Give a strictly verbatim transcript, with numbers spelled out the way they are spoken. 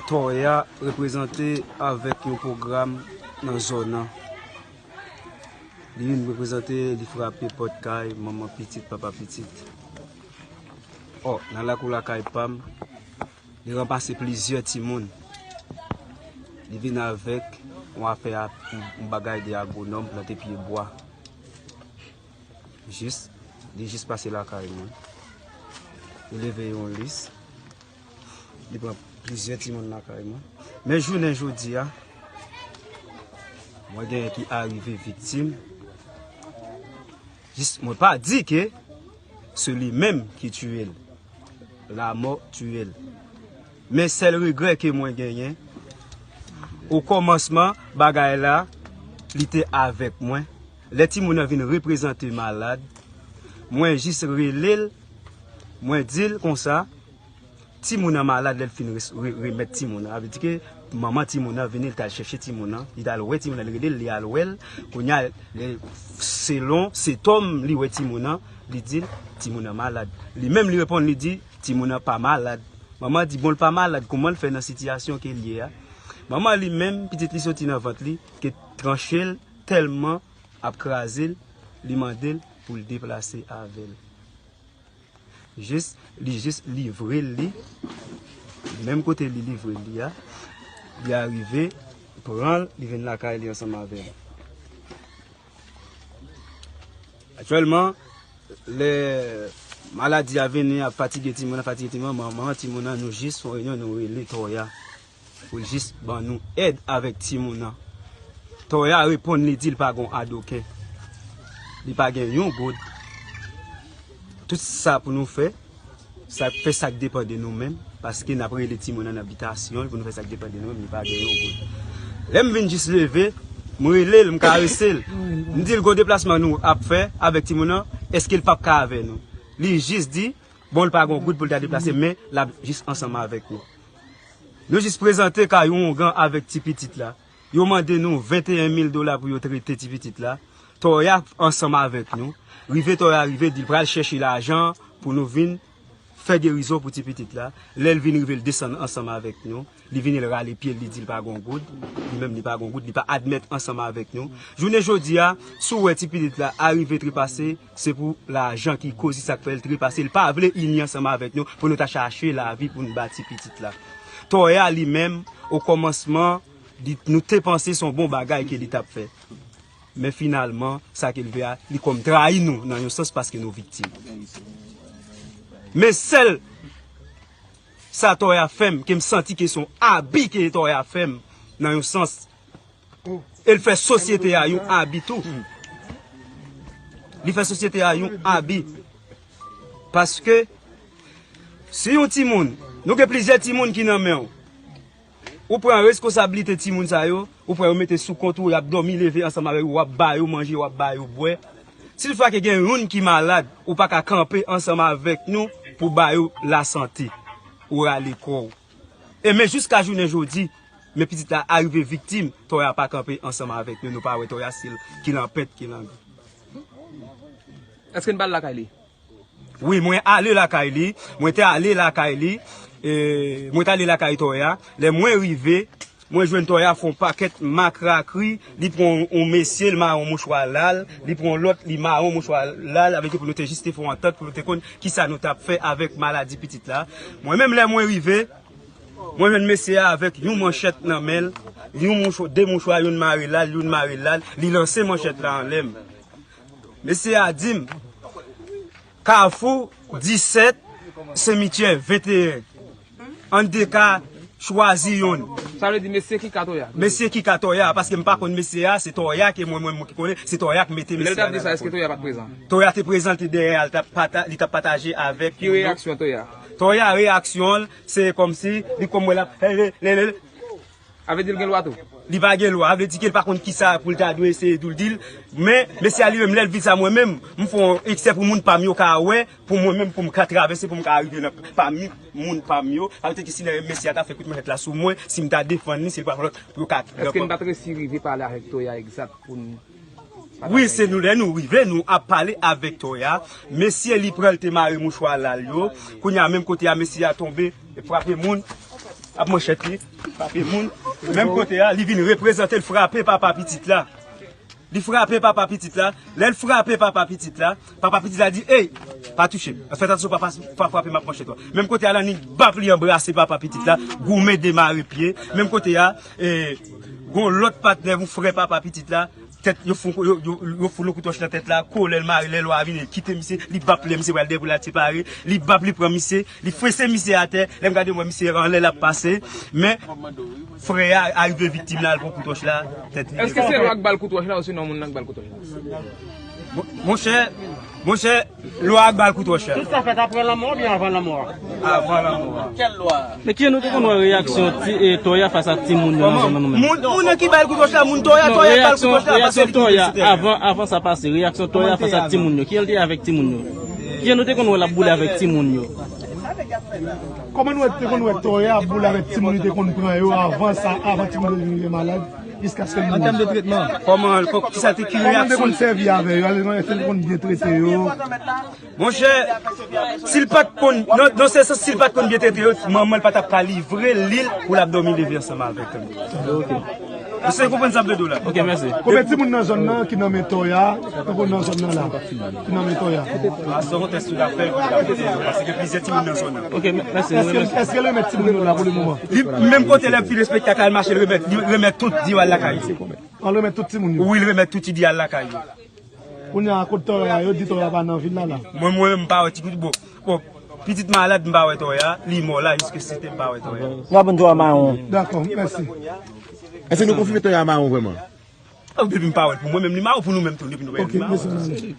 Toya reprezante avèk yon pwogram nan zòn nan. Li vin reprezante, li frape pòt kay manman pitit, papa pitit. Ò, nan lakou lakay pa m, li ranmase plizyè timoun. Li vin avèk yon afè, yon bagay de agwonòm, plante pye bwa. Jis, li jis pase lakay mwen. Li leve yon lis. Li pran plizyè timoun lakay mwen. Men jounen jodi a, mwen genyen ki arive viktim. Jis, mwen pa di ke se li menm ki tiye l. La mort tue l. Men sèl regrè ke mwen genyen, o kòmansman bagay la, li te avèk mwen. Lè timoun nan vin reprezante malad, mwen jis rele l, mwen di l konsa, timoun nan malad, lè l fin res- re- remèt timoun nan. Sa vle di ke manman timoun nan vini, li t al chèche timoun nan, li t al wè timoun nan, li rele l, li al wè l. Kounye a, lè- selon sentòm li wè timoun nan, li di l, timoun nan malad. Li menm li reponn, li di, timoun nan pa malad. Manman di, bon, l pa malad, kòman l fè nan sitiyasyon ke l ye a? Manman li menm, pitit li soti nan vant li, ke tranche l tèlman ap kraze l, li mande l pou l deplase avè l. Jis, li jis livre l li, menm kote li livre l li a, li arive pran l, li vin lakay li ansanm avè l. Aktyèlman, lè maladi a vini, ap fatige timoun nan, fatige timoun nan, manman timoun nan, nou jis fè yon reyinyon, nou rele Toya pou l jis ban nou èd avèk timoun nan. Toya reponn, li di l pa gon adoken. Li pa gen yon goud. Tout sa pou nou fè, sa fè sa k depann de nou menm, paske n ap rele timoun nan nan bitasyon l pou nou fè sa k depann de nou menm, li pa gen yon goud. Lè m vin jis leve, m rele l, m karese l. M di l, gon deplasman nou ap fè avèk timoun nan, èske l p ap ka avè nou? Li jis di, bon, l pa gon goud pou l ta deplase, men l ap jis ansanm avèk nou. Nou jis prezante kay yon ongan avèk ti pitit la. Yo mande nou venteyen mil dola pou yo trete ti pitit la. Toya ansanm avèk nou. Rive Toya rive, di l pral chèche lajan pou nou vin fè gerizon pou ti pitit la. Lè l vin rive, l desann ansanm avèk nou. Li vini, l rale pye l, li di l pa gon goud. Li menm, li pa gon goud, li pa admèt ansanm avèk nou. Jounen jodi a, si w wè ti pitit la arive trepase, se pou lajan ki koz li, sa k fè l trepase. Li pa vle ini ansanm avèk nou pou nou ta chache lavi pou n ba ti pitit la. Toya li menm, o kòmansman, li- nou te panse se yon bon bagay ke li t ap fè. Men finalman, sa ke l fè a, li kòm trayi nou nan yon sans paske nou viktim. Men sèl sa Toya fè m, ke m santi ke se yon abi ke Toya fè m nan yon sans. E l fè sosyete a yon abi tou. Li fè sosyete a yon abi. Paske si yon timoun, nou gen plizyè timoun ki nan men w. Ou pran reskonsablite timoun sa yo, ou pran yo mete sou kont ou, y ap dòmi leve ansanm avèk ou, w ap ba yo manje, w ap ba yo bwè. Si toutfwa ke gen youn ki malad, ou pa ka kanpe ansanm avèk nou pou ba yo lasante. Ou rale kò w. E men jiska jounen jodi, men pitit la arive viktim, Toya pa kanpe ansanm avèk nou, nou pa wè Toya, se l ki lanpèt, ki lanbi. Èske n pa al lakay li? Wi, mwen ale lakay li. Mwen te ale lakay li. E, mwen te ale lakay Toya. Lè mwen rive, mwen jwenn Toya fè yon pakèt makrakri. Li pran yon, yon mesye, li mare yon mouchwa la l. Li pran yon lòt, li mare yon mouchwa la l. Avèk yo pou nou te jis te fè yon antant, pou nou te konn kisa nou t ap fè avèk maladi pitit la. Mwen menm, lè mwen rive, mwen jwenn mesye a avèk yon manchèt nan men l. Yon mouchwa, de mouchwa, youn mare la l, youn mare la l. Li lanse manchèt la anlè m. Mesye a di m, Kafou disèt, simityè venteyen. Ann te ka chwazi youn. Sa vle di mesye ki ka Toya? Mesye ki ka Toya, paske m pa konn mesye a, se Toya ke mwen, mwen, mwen ki konnen, se Toya ki mete mesye a nan lakòz. Lè l t ap di sa, èske Toya pa t prezan? Toya te prezan, te dèyè a, l t ap pata, li t ap pataje avèk. Ki reyaksyon Toya? Toya, reyaksyon l, se kòmsi, li kòm mwen l ap, lè, lè, lè, lè, Sa vle di l gen lwa tou? Li pa gen lwa, sa vle di ke l pa konn kisa pou l ta dwe eseye tou l di l. Men, mesye a li menm, lè l vin sa mwen menm, m fè yon eksè pou moun pa m yo ka wè, pou mwen menm, pou m ka travèse, pou m ka rive nan pami moun pa m yo. Sa vle di ke si lè mesye a ta fè kout manchèt la sou mwen, si m ta defann li, se l pa lòt pou yo ka. Èske n pa t resi rive pale avèk Toya egzak pou n. Wi, se nou lè nou rive, nou ap pale avèk Toya. Mesye li pran l te mare mouchwa la l yo. Kounye a, menm kote a, mesye a tonbe, frape moun. Ap manchèt li, frape moun. Menm kote a, li vin reprezante, l frape papa pitit la. Li frape papa pitit la. Lè l frape papa pitit la, papa pitit la di, "Ey, pa touche m. Fè atansyon, papa, pa frape m ak manchèt ou." Menm kote a, Lani bap li anbrase papa pitit la, goumen demare pye. Menm kote a, e, gon lòt patnè, yon frè papa pitit la, tèt, yo fout, yo, yo, yo fout yon kout wòch nan tèt la, kolè l mare, lè lwa a vini, l kite misye, li bap lè misye pral dèyè pou l al separe, li bap, li pran misye, li fese misye atè, lè m gade m wè misye anlè l ap pase, men frè a arive viktim la, l pran kout wòch la, tèt li. Èske se lwa k ba l kout wòch la, ou se non moun nan k ba l kout wòch la? Mon-, monchè, monchè, lwa a k ba l kout wòch la. Tout sa fèt apre lanmò oubyen avan lanmò a? Avan lanmò a. Kèl lwa? Men kijan nou te konn wè reyaksyon ti, e, Toya fas a timoun yo nan zòn nan nou menm? Moun, moun nan ki ba l kout wòch la, moun Toya, non, Toya ba l kout wòch la, pase reyaksyon Toya, avan, avan sa pase, reyaksyon Toya fas a timoun yo. Kijan l te ye avèk timoun yo? Kijan nou te konn wè l ap boule avèk timoun yo? Kòman nou te konn wè Toya ap boule avèk timoun, li te konn pran yo avan sa, avan timoun yo vin vin malad, jiskaske l mouri? An tèm de tretman. Kòman, kò-, kisa te, ki reyaksyon? Kòman l te konn sèvi avè yo? Èske l te konn byen trete yo? Monchè, si l pa t konn, nan, nan se sans, si l pa t konn byen trete yo, manman l pa t ap ka livre li l pou l ap dòmi leve ansanm avèk li. Ok. Ou se konprann sa m vle di w la? Ok, mèsi. Konbyen timoun nan zòn nan ki nan men Toya, tankou nan zòn nan la, ki nan men Toya? A, se yon tès nou t ap fè, nou t ap fè, paske gen plizyè timoun nan zòn nan. Ok, mè-, mèsi. Èske, èske l remèt timoun yo la pou le moman? Li, menm kote lè l fin espektak la, l mache, l remèt, li remèt tout, di yo al lakay yo. An remèt tout timoun yo? Wi, l remèt tout, li di al lakay yo. Kounye a, kot Toya, yo di Toya pa nan vil la, la. Mwen, mwen, m pa wè ti kout, bon, bon, pitit malad, m pa wè Toya, li mò la, jiskasite m pa wè Toya. Nou ap vin Toya mawon. Dakò, mèsi. Èske nou konfime Toya mawon vrèman? Oh, depi m pa wè l pou mwen menm, li mawon pou nou menm tou, depi nou pa wè l, li mawon. Ok, mèsi.